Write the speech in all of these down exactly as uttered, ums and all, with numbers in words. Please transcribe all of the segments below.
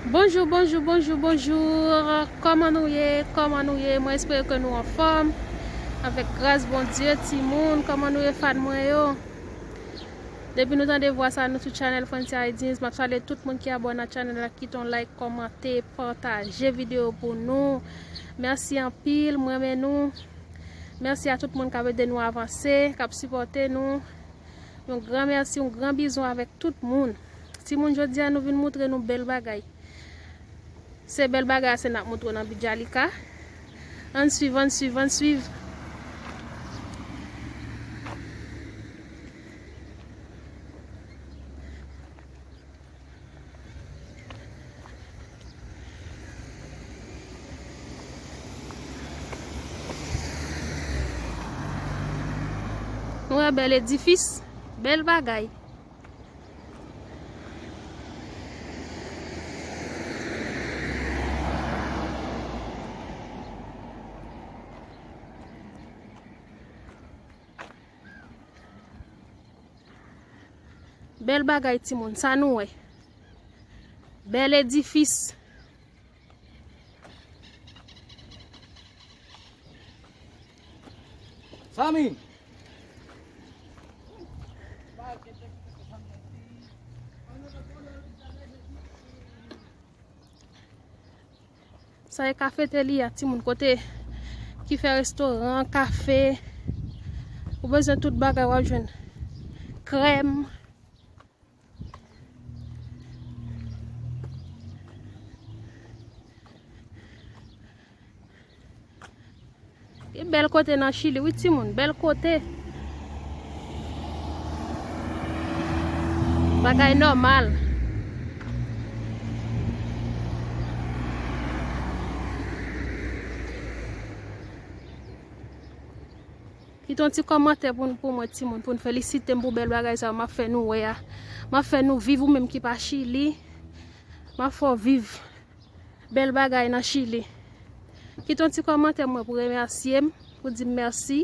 Bonjou, bonjou, bonjou, bonjou. Kòman nou ye? Kòman nou ye? Mwen espere ke nou anfòm. Avèk gras Bondye, timoun, kòman nou ye, fan mwen yo? Depi nou tande vwa sa, nou sou channel Francia Aidins. M ap salye tout moun ki abòne ak channel la, kite yon like, kòmante, pataje videyo pou nou. Mèsi anpil, m renmen nou. Mèsi a tout moun k ap ede nou avanse, k ap sipòte nou. Yon gran mèsi, yon gran bizou avèk tout moun. Timoun, jodi a nou vin moutre nou bèl bagay. Se bèl bagay a se n ap moutre w nan Bidjalika. Ann swiv, ann swiv, ann swiv. Nou wè bèl edifis, bèl bagay. Bèl bagay, timoun, sa nou wè. Bèl edifis. Sami! Sa e kafeterya, timoun, kote ki fè restoran, kafe. Ou bezwen tout bagay, w ap jwenn. Krèm. Gen bèl kote nan Chili, wi, timoun, bèl kote. Bagay nòmal. Kite yon ti kòmantè pou, pou mwen, timoun, pou n felisite m pou bèl bagay sa yo m ap fè nou wè a. M ap fè nou viv, ou menm ki pa Chili. M ap fè w viv bèl bagay nan Chili. Kite yon ti kòmantè mwen pou remèsye m, pou di m mèsi.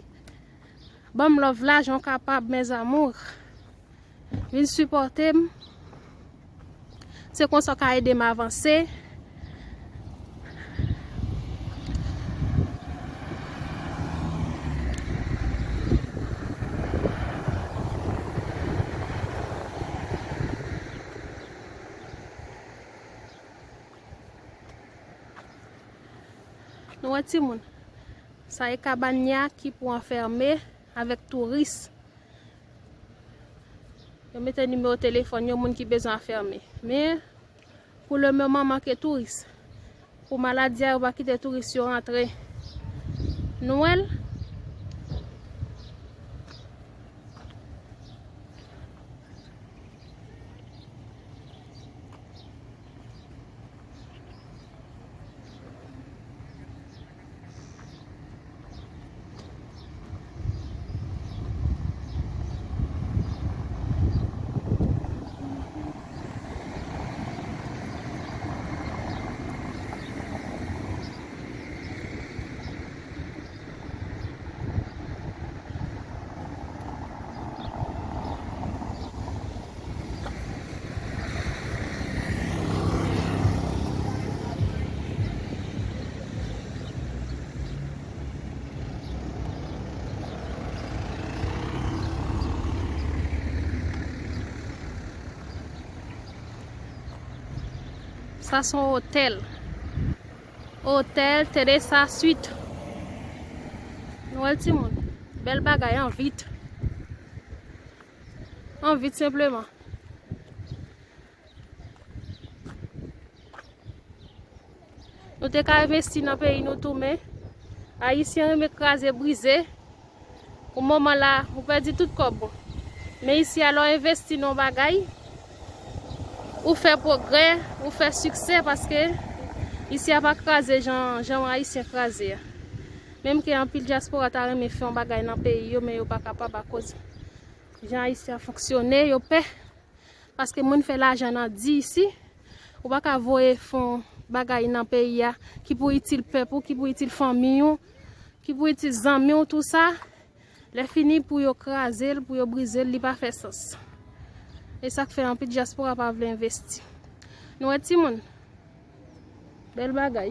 Ban m love la, jan w kapab, mes amours. Vin sipòte m. Se konsa w ka ede m avanse. Nou wè, timoun, sa e kabann ya ki pou anfème avèk touris. Yo mete nimewo telefòn yo, moun ki bezwen anfème. Men, pou le moman, manke touris. Pou maladi a, yo pa kite touris yo rantre. Nou wè l? Sa se yon otèl. Otèl Teresa Suite. Nou wè l, timoun? Bèl bagay, an vit. An vit, senpleman. Nou te ka envesti nan peyi nou tou, men Ayisyen renmen kraze, brize. Pou moman la, ou pèdi tout kòb ou. Men isi a, lè w envesti nan yon bagay, ou fè pwogrè, ou fè siksè, paske isi a pa kraze jan, jan Ayisyen kraze a. Menm ke anpil dyaspora ta renmen fè yon bagay nan peyi yo, men yo pa kapab akoz jan Ayisyen an fonksyone, yo pè. Paske moun fè lajan nan di isi, ou pa ka voye fon bagay nan peyi a ki pou itil pèp ou, ki pou itil fanmi ou, ki pou itil zanmi ou, tou sa. Lè fini pou yo kraze l, pou yo brize l, li pa fè sans. E sa k fè anpil dyaspora pa vle envesti. Nou wè timoun, Bèl bagay.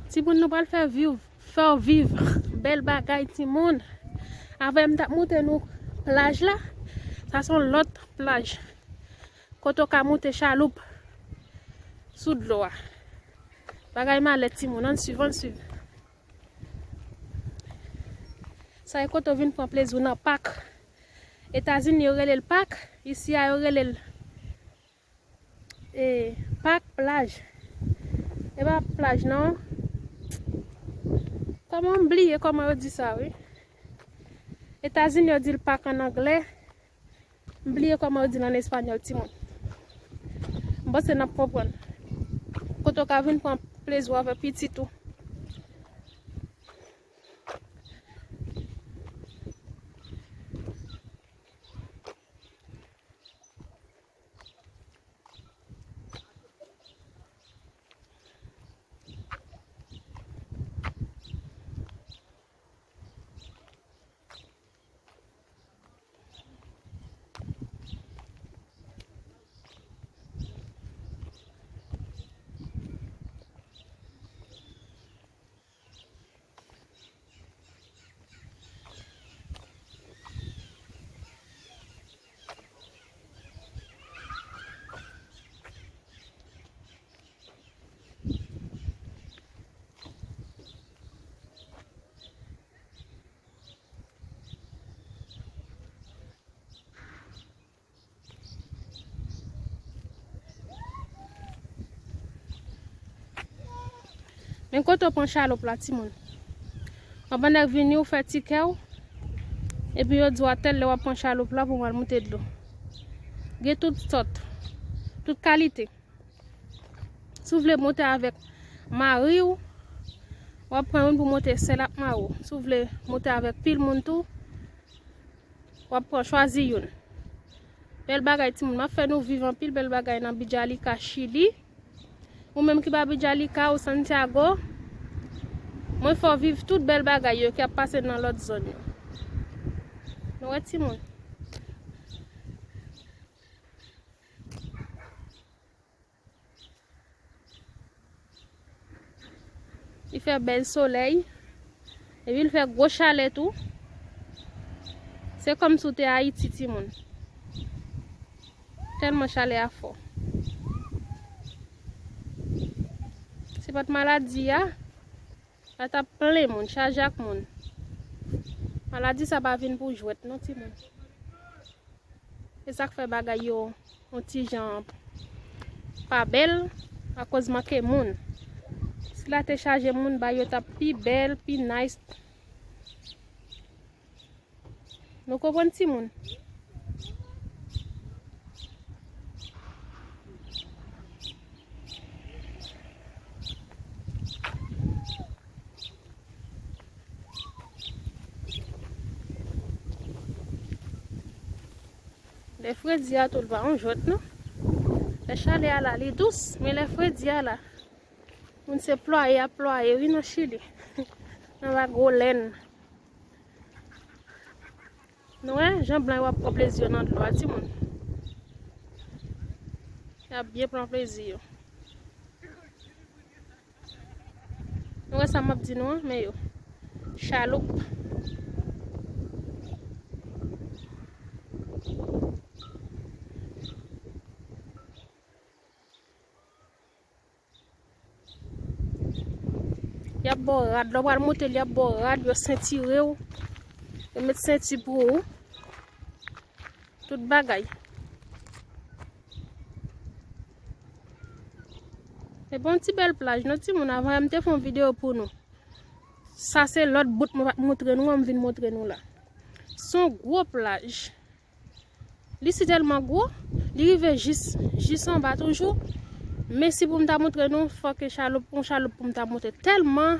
Timoun, nou pral fè viv, fè w viv. Bèl bagay, timoun. Avè m t ap montre nou plaj la. Sa se yon lòt plaj. Kote w ka monte chaloup sou dlo a. Bagay malè, timoun, ann swiv, ann swiv. Sa e kote w vin pran plezi w nan pak. Etazini, yo rele l pak. Isi a, yo rele l, e, pak plaj. E pa plaj, non. Kòman m bliye kòman yo di sa, wi. Etazini, yo di l pak ann anglè. M bliye kòman yo di l ann espanyòl, timoun. M panse n ap konprann. Kote w ka vin pran plezi w avèk pitit ou. Men kote w pran chaloup la, timoun. W ap annik vini, w fè tikè w, epi yo di w a tèl lè w ap pran chaloup la pou w al monte dlo. Gen tout sòt, tout kalite. Si w vle monte avèk mari w, w ap pran youn pou monte sèl ak mari w. Si w vle monte avèk pil moun tou, w ap pran, chwazi youn. Bèl bagay, timoun. M ap fè nou viv anpil bèl bagay nan Villarrica, Chili. Ou menm ki pa Villarrica ou Santiago, mwen fè w viv tout bèl bagay yo ki ap pase nan lòt zòn yo. Nou wè, timoun? Li fè bèl solèy. Epi l fè gwo chalè tou. Se kòmsi w te Ayiti, timoun. Tèlman chalè a fò. Se pa t maladi a. La t ap plen moun, chaje ak moun. Maladi sa pa vin pou jwèt non, timoun. E sa k fè bagay yo yon ti jan pa bèl, akoz manke moun. Si la te chaje moun, bagay yo t ap pi bèl, pi nice. Nou konprann, timoun? Lè fredi a tou, l pa yon jwèt non. Lè chalè a la, li dous, men lè fredi a la, moun se plwaye y ap plwaye wi nan Chili. Nan ba gwo lèn. Nou wè jan blan yo ap pran plezi yo nan dlo a, timoun. Y ap byen pran plezi yo. Nou wè sa m ap di nou an, men yo. Chaloup. Y ap ba w rad. Lè w pral monte l, y ap ba w rad, yo sentire w, yo met senti pou ou. Tout bagay. Se pa yon ti bèl plaj non, timoun. Avan yè m te fè yon videyo pou nou. Sa se lòt bout mwen pa t montre nou an, m vin montre nou la. Se yon gwo plaj. Li si tèlman gwo, li rive jis, jis anba toujou. Men si pou m ta montre nou, fòk e chaloup, yon chaloup pou m ta montre. Tèlman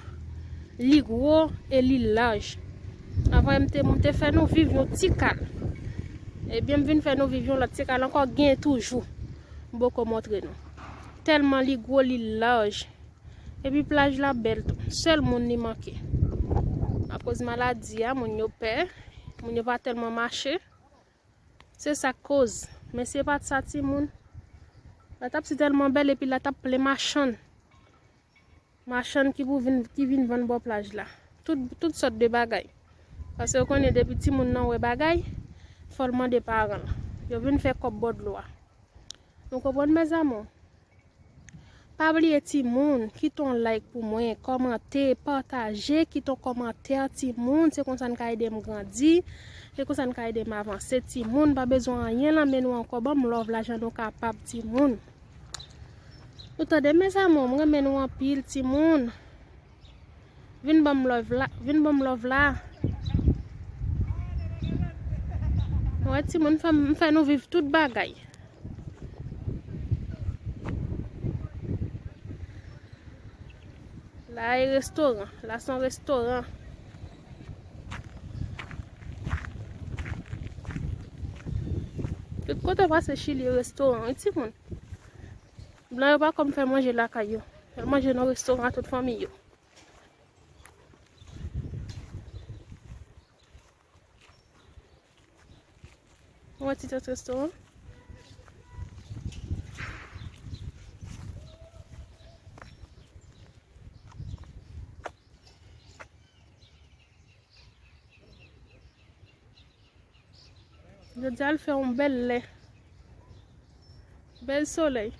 li gwo e li laj. Avan m te, m te fè nou viv yon ti kal. Ebyen, m vin fè nou viv yon lòt ti kal ankò, gen toujou. M poko montre nou. Tèlman li gwo, li laj. Epi plaj la bèl tou. Sèl moun li manke. Akoz maladi a, moun yo pè. Moun yo pa tèlman mache. Se sa k koz. Men se pa t sa, timoun. La t ap si tèlman bèl epi la t ap plen machann. Machann ki pou vin, ki vin vann bò plaj la. Tout, tout sòt de bagay. Paske yo konnen depi timoun nan wè bagay, fò l mande paran l. Yo vin fè kòb bò dlo a. Nou konprann, mes amours? Pa bliye timoun, kite yon like pou mwen, kòmante, pataje, kite yon kòmantè timoun, se konsa n ka ede m grandi, se konsa n ka ede m avanse timoun, pa bezwen anyen nan men nou ankò, ban m love la jan nou kapab timoun. Nou tande mes amours, m renmen nou anpil timoun. Vin ban m love la, vin ban m love la. Wè timoun, m fè, m fè nou viv tout bagay. La e restoran, la se yon restoran. Tout kote w pase Chili restoran, wi timoun. Blan yo pa konn fè manje lakay yo. Fè manje nan restoran tout fanmi yo. Yon ti tèt restoran. Jodi a l fè yon bèl lè. Bèl solèy.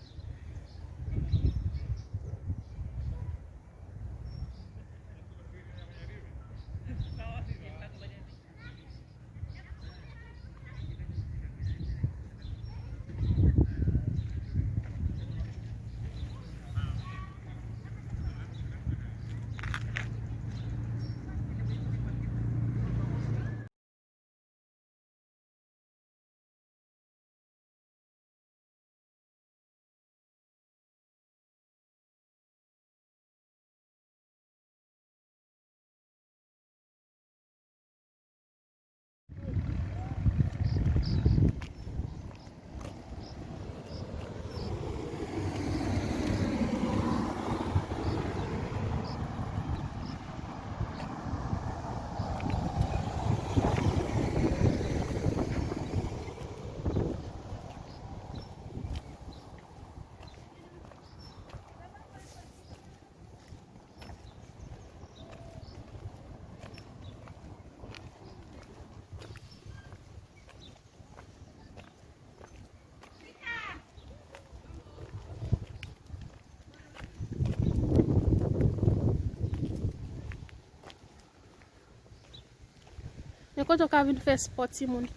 E kote w ka vin fè spò, timoun?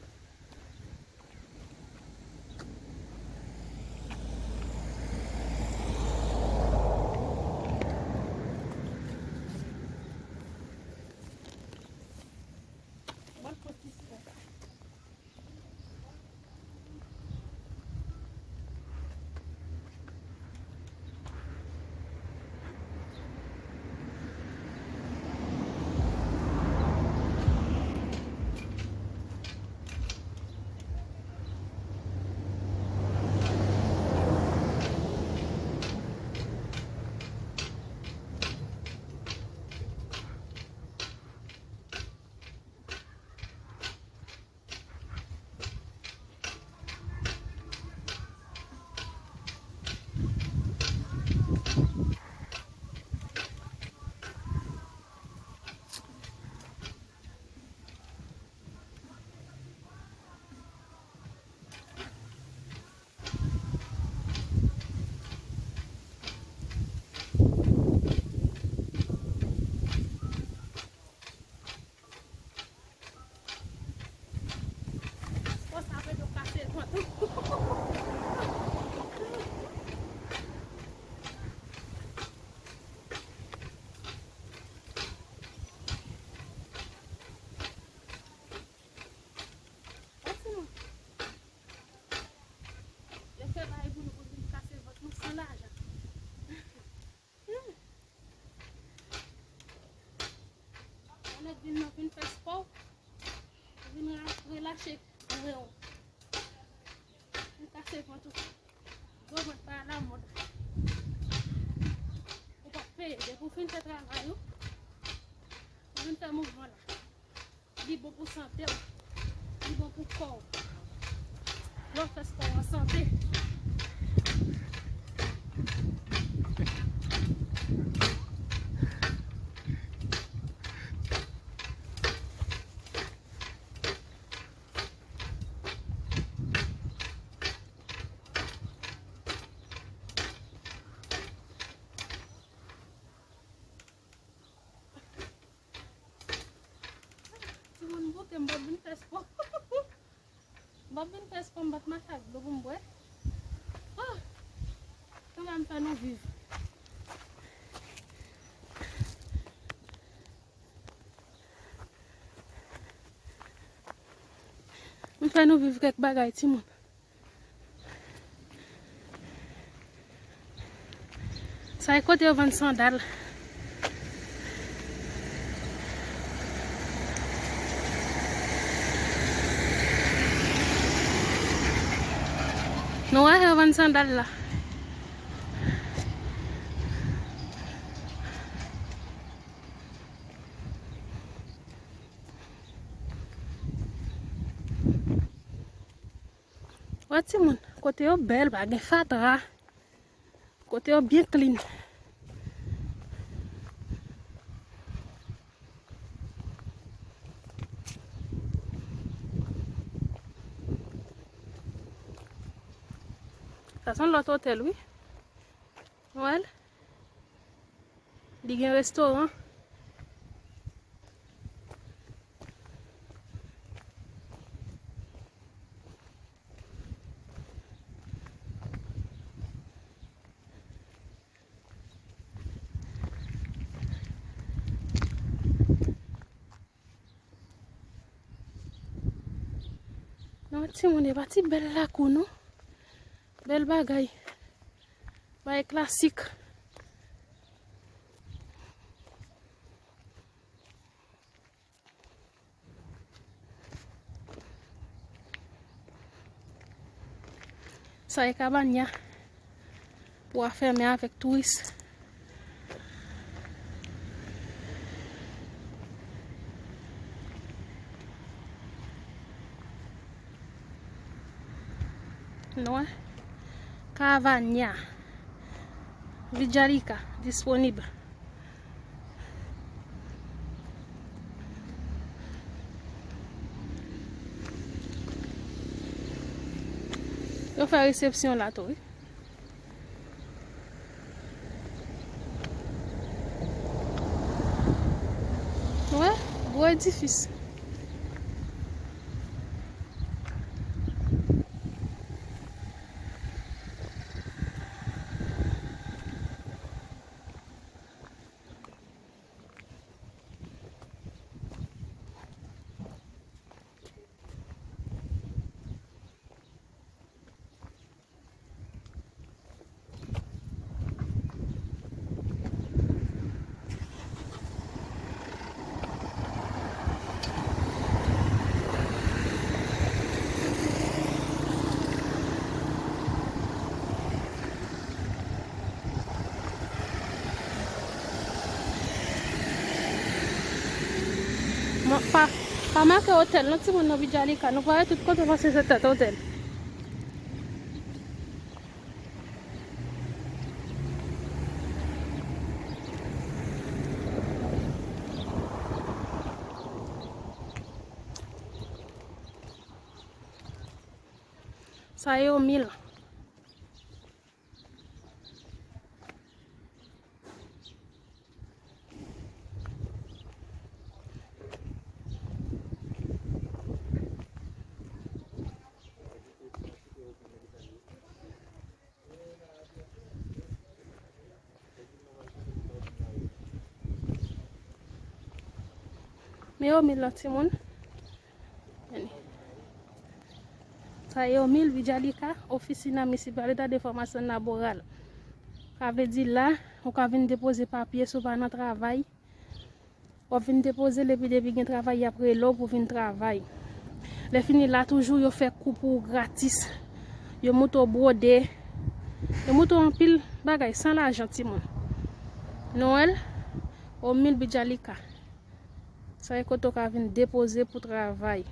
Spò sa fè yo kase vant. Yo fè bagay pou nou, pou nou vin kase vant nou san lajan. Hmm. Yon nèg vin nan, vin fè spò, vin ra-, relache grenn ou. Vin kase vant ou. Gwo vant pa alamòd. Ou p ap peye. Depi w fin fè travay ou, ou vin fè mouvman la. Li bon pou sante w. Li bon pou kò w. Lè w fè spò an sante. Timoun, boute m, m p ap vin fè spò. M p ap vin fè spò, m p ap mache ak dlo pou m bwè. Oh! Kanmenm fè nou viv. M fè nou viv kèk bagay, timoun. Sa e kote yo vann sandal. Nou wè yo vann sandal la. Wè timoun, kote yo bèl, pa gen fatra. Kote yo byen clean. Sa se yon lòt otèl, wi. Wè l? Li gen restoran. Non, timoun, e pa ti bèl lakou, non. Bèl bagay. Bagay klasik. Sa e Cabana pou a fèmen avèk touris. Nou wè. Cabana. Vidjalika disponib. Yo fè resepsyon la tou, wi. Wè, gwo edifis. Pa, pa make otèl, non, timoun, nan Vidjalika. Nou pa wè tout kote pase se tèt otèl. Sa yo mil. Men yo mil lan timoun. Sa yo mil Vidjalika, Oficina Municipalidad de Formación Laboral. Sa vle di la, ou ka vin depoze papye si w pa nan travay. W ap vin depoze l epi depi gen travay, y ap rele w pou vin travay. Lè fini la, toujou yo fè kou pou ou gratis. Yo moutre w bwode. Yo moutre w anpil bagay san lajan, timoun. Noël, o mil Vidjalika. Sa e kote w ka vin depoze pou travay.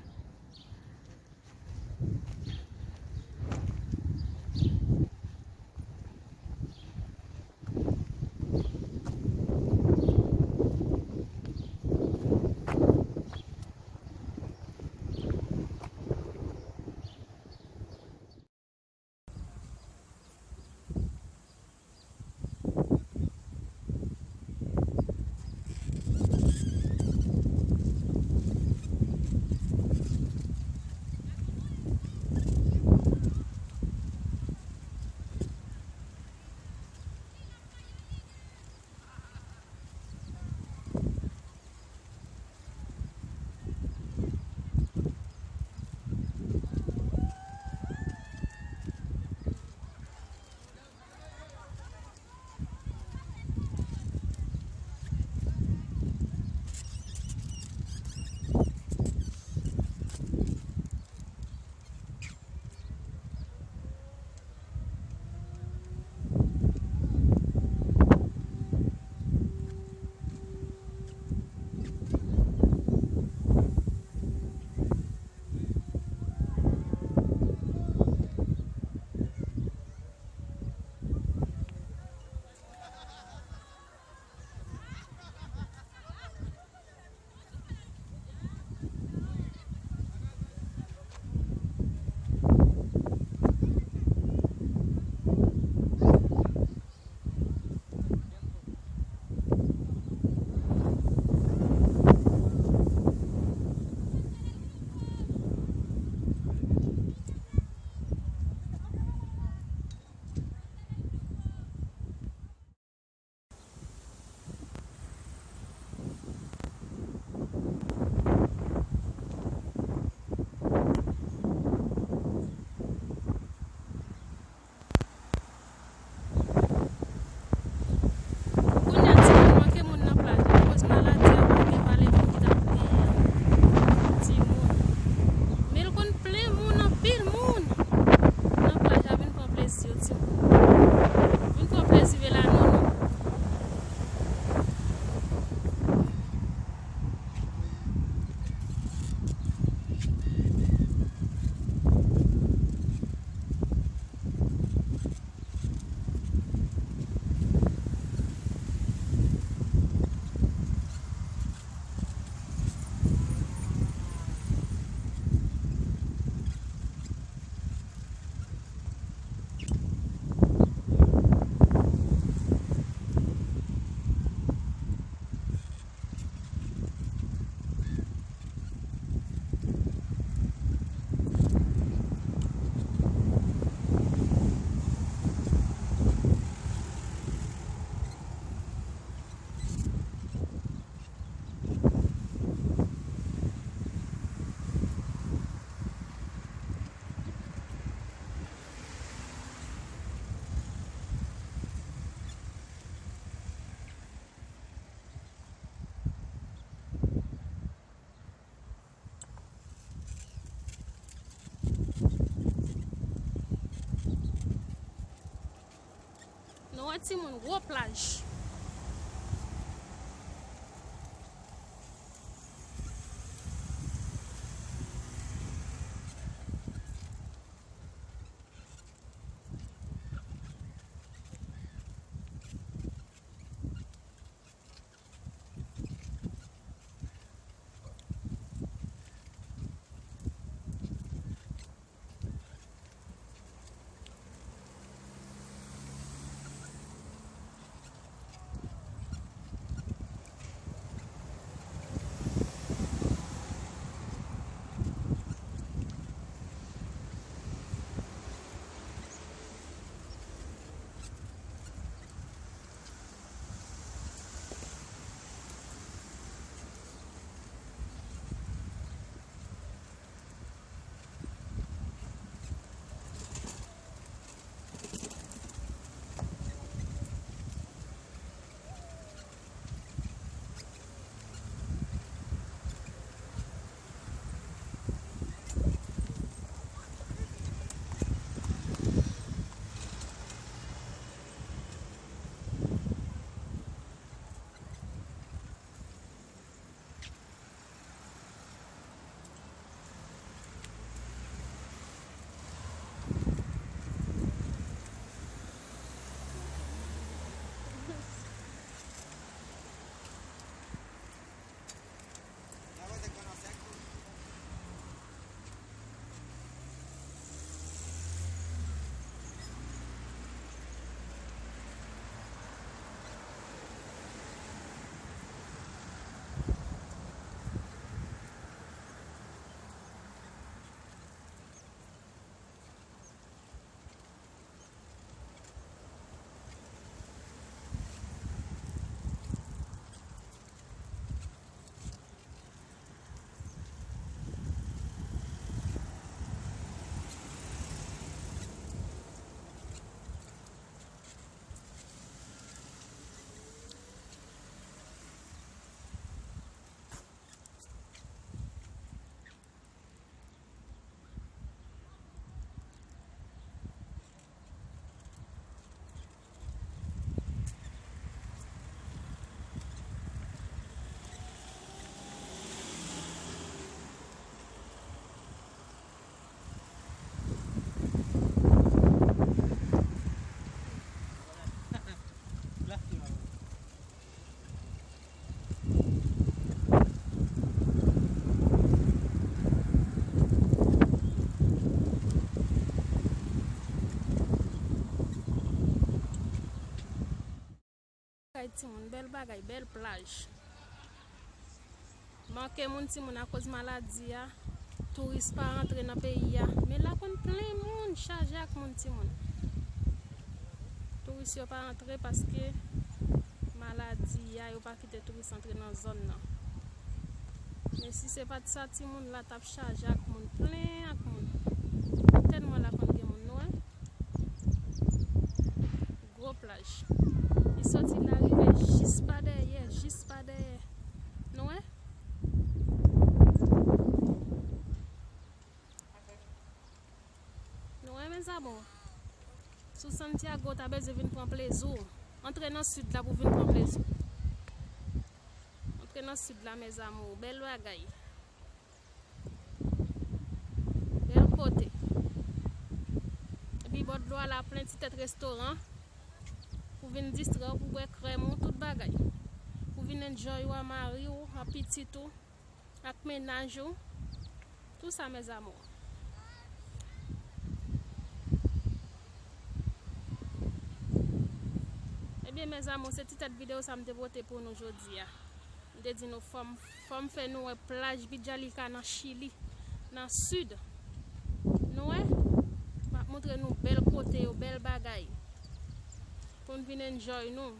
Kounye a, timoun, manke moun nan plaj la. Akoz maladi a, pa gen pale moun ki t ap plenyen an. Timoun. Men l konn plen moun, anpil moun. Nan plaj la, vin pran plezi w, timoun. Vin pran plezi w la, non, non. Nou wè timoun, gwo plaj. Bèl bagay, bèl plaj. Manke moun timoun akoz maladi a. Touris pa rantre nan peyi a. Men la konn plen moun, chaje ak moun timoun. Touris yo pa rantre paske maladi a, yo pa kite touris antre nan zòn nan. Men si se pa t sa, timoun la t ap chaje ak moun, plen ak moun. Tèlman la konn gen moun, nou wè. Gwo plaj. Li soti la, rive jis pa dèyè, jis pa dèyè. Nou wè? Nou wè, mes amours? Sou Santiago, w ta bezwen vin pran plezi w. Antre nan sid la pou vin pran plezi w. Antre nan sid la, mes amours. Bèl bagay. Bèl kote. Epi bò dlo a la plen ti tèt restoran. Pou vin distrè w, pou bwè krèm ou, tout bagay. Pou vin enjoy ou a mari w, a pitit ou. Ak mennaj ou. Tout sa, mes amours. Ebyen, mes amours, se ti tèt videyo sa m te pote pou nou jodi a. M te di nou fò m, fò m fè nou wè plaj Villarrica nan Chili, nan sid. Nou wè? M ap montre nou bèl kote yo, bèl bagay. Pou n vin enjoy nou.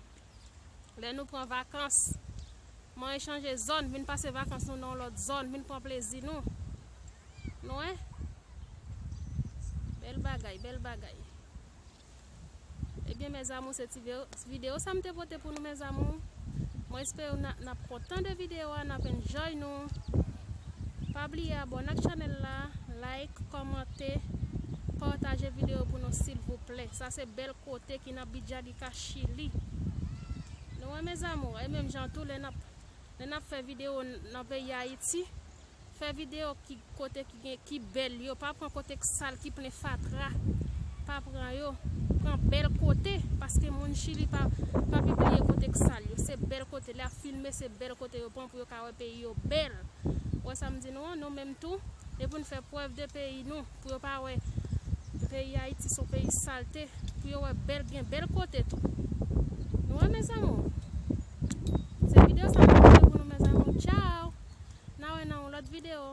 Lè nou pran vakans, manyen chanje zòn, vin pase vakans nou nan yon lòt zòn, vin pran plezi nou. Nou wè? Bèl bagay, bèl bagay. Ebyen, mes amours, se ti ve-, videyo sa m te pote pou nou, mes amours. Mwen espere n a, n ap kontan de videyo a, n ap enjoy nou. Pa bliye abòne ak chanèl la, like, kòmante, pataje videyo pou nou, silvouplè. Sa se bèl kote ki nan Villarrica, Chili. Nou wè, mes amours, e menm jan tou, lè n ap, lè n ap fè videyo nan peyi Ayiti, fè videyo ki kote ki gen, ki bèl yo, pa pran kote k sal, ki plen fatra. Pa pran yo. Pran bèl kote, paske moun Chili pa, pa pibliye kote k sal yo. Se bèl kote, lè y ap filme, se bèl kote yo pran pou yo ka wè peyi yo bèl. Wè sa m di nou an, nou menm tou, e pou n fè prèv de peyi nou, pou yo pa wè peyi Ayiti se yon peyi salte, pou yo wè bèl, gen bèl kote tou. Nou wè, mes amours? Se videyo sa m te pote pou nou, mes amours. Tchao! N a wè nan yon lòt videyo.